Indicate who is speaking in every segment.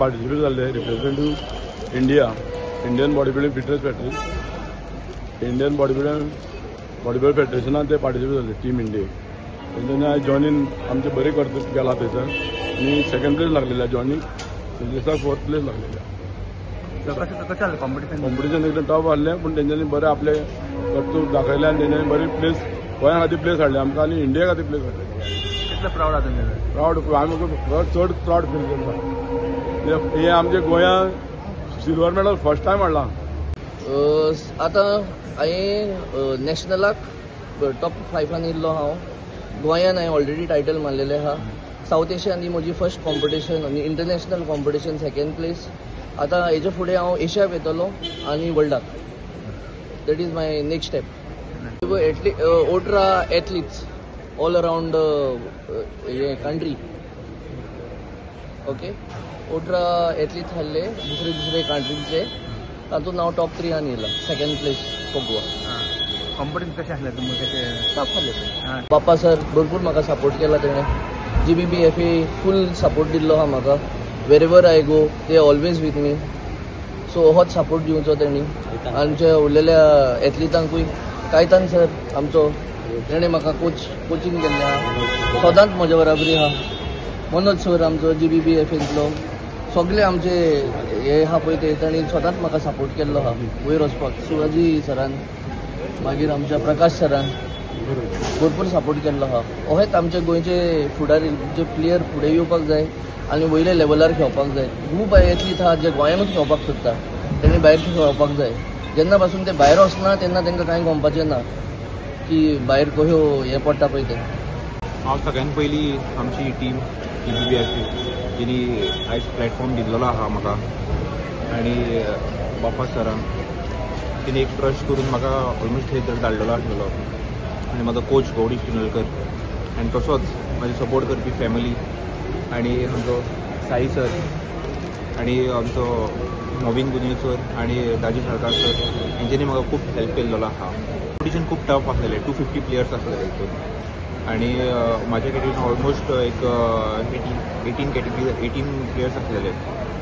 Speaker 1: Participate जाल्ले representative India, Indian body building fitness federation, Indian body building फेडरेशनान ते participate जाल्ले team India. तेंच्यांनी आयज जॉनीन आमचें बरें कर्तृत्व केलां थंयसर आनी सेकंड प्लेस लागलेली जॉनीक, तेजसाक फोर्थ प्लेस लागलेली.
Speaker 2: कशें कॉम्पिटिशन?
Speaker 1: कॉम्पिटिशन एकदम टफ आहलें, पूण तेंच्यांनी बरें आपलें कर्तृत्व दाखयलें आनी तेंच्यांनी बरी प्लेस गोंया खातीर प्लेस हाडली आमकां आनी इंडिया खातीर प्लेस हाडली.
Speaker 2: कितले प्रावड आसा तुमचेर?
Speaker 1: प्रावड, आमी चड प्रावड फील करता. हे आमच्या गोंयांत सिल्वर मेडल फर्स्ट टायम हाडलां.
Speaker 3: आतां हांवें नॅशनलाक टॉप 5 येयल्लो हांव. गोंयान हांवें ऑलरेडी टायटल मारलेलें आहा. सावथ एशियान ही म्हजी फर्स्ट कॉम्पिटिशन आनी इंटरनॅशनल कॉम्पिटिशन सेकंड प्लेस. आतां हेजे फुडें हांव एशियाक वयतलो आनी वर्ल्डाक. That is my next step. 18 athletes all around हे कंट्री. ओके, 18 एथलीट्स आहले दुसरे दुसरे कंट्रीचे, तातूंत हांव टॉप 3 येयला, second place for Goa.
Speaker 2: Competition कशें आसलें तुमकां? कशें
Speaker 3: टफ आहलें. बाप्पा सर भरपूर म्हाका सपोर्ट केला तेणें. GBBFA फूल सपोर्ट दिल्लो आहा म्हाका. Wherever I go they always with me. So होच सपोर्ट दिवचो तेणी आमच्या उरलेल्या एथलिटांकूय. कायतान सर आमचो, तेणें म्हाका कोचिंग केल्लें आहा, सदांच म्हज्या बराबरी आहा. मनोज सर आमचो GBBFAंतलो, सगळे आमचे हे आहा पळय ते तांणी सदांच म्हाका सपोर्ट केल्लो आहा वयर वचपाक. शिवाजी सरान, मागीर आमच्या प्रकाश सरान भरपूर सपोर्ट केल्लो आहा. अहेच आमच्या गोंयचे फुडारी जे प्लेयर फुडें येवपाक जाय आनी वयल्या लेवलार खेळपाक जाय. खूब एथलीट आहा जे गोंयांतूच खेळपाक सोदता, तेणी भायर खेळपाक जाय. जेन्ना पासून ते भायर वचना तेन्ना तांकां कांय गमपाचें ना की भायर कह्यो हें पडटा पळय तें.
Speaker 4: हांव सगळ्यान पयलीं आमची टीम GBBFA जिणी आयज प्लॅटफॉर्म दिल्लो आहा म्हाका आनी बाप्पा सरान तिणे एक ट्रस्ट करून म्हाका ऑलमोस्ट थंय धाडलेलो आसलेलो. आनी म्हाजो कोच गौरी शिनोलकर आनी तसोच म्हाजी सपोर्ट करपी फॅमिली आनी आमचो साई सर आनी आमचो नवीन गुन्ये सर आनी दाजी साळकार सर हेंच्यांनी म्हाका खूब हेल्प केल्लो आहा. कॉम्पिटिशन खूब टफ आसलेलें, 250 प्लेयर्स आसलेले हितून आनी म्हाज्या कॅटेगरीन ऑलमोस्ट एक 18 प्लेयर्स आसलेले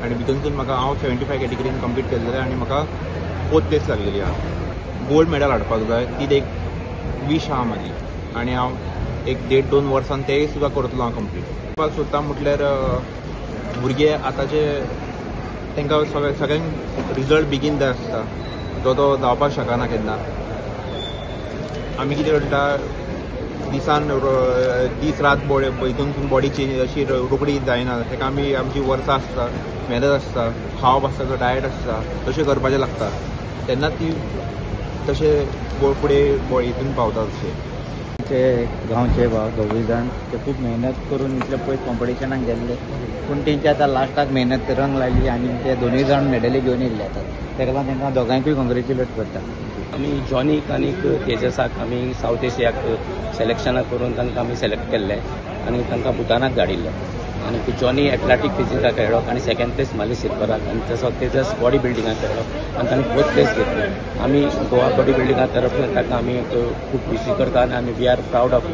Speaker 4: आनी भितून म्हाका हांव 75 कॅटेगरीन कंप्लीट केल्लें आनी म्हाका 4th place लागलेली आहा. गोल्ड मेडल हाडपाक जाय ती एक वीश आहा म्हाजी आनी हांव एक 1.5-2 वर्सान तेय सुद्दां करतलो हांव कंप्लीट. करपाक सोदता म्हटल्यार भुरगे आतांचे तांकां सगळ्यांक रिजल्ट बेगीन जाय आसता, जो तो जावपाक शकना केन्ना. आमी कितें करता दिसान दीस रात हितून बॉडी चेंज अशी रोखडी जायना. ताका आमी आमची वर्सां आसता, मेहनत आसता, खावप आसता, डायट आसता, तशें करपाचें लागता तेन्ना ती तशें फुडें हितून पावता. तशें
Speaker 5: आमचे गांवचे भाव दोगूय जाण ते खूब मेहनत करून इतले पयस कॉम्पिटिशनाक गेल्ले, पूण तेंची आतां लास्टाक मेहनत रंग लायली आनी ते दोनूय जाण मेडली घेवन येयल्ले आतां. ताका लागून तांकां दोगांयकूय कॉंग्रेच्युलेट करता.
Speaker 6: आमी जॉनीक आनी तेजसाक आमी सावथ एशियाक सिलेक्शनाक करून तांकां आमी सिलेक्ट केल्ले आनी तांकां भुतानाक धाडिल्ले. आनी जॉनी एथलेटीक फिजिकाक खेळ्ळो आनी सेकंड प्लेस मारली सिल्वराक, आनी तसो तेजस बॉडी बिल्डिंगाक खेळ्ळो आनी ताणें फोर्थ प्लेस घेतली. आमी गोवा बॉडी बिल्डिंगा तरफसून ताका आमी खूब खुशी करता आनी आमी we are proud of.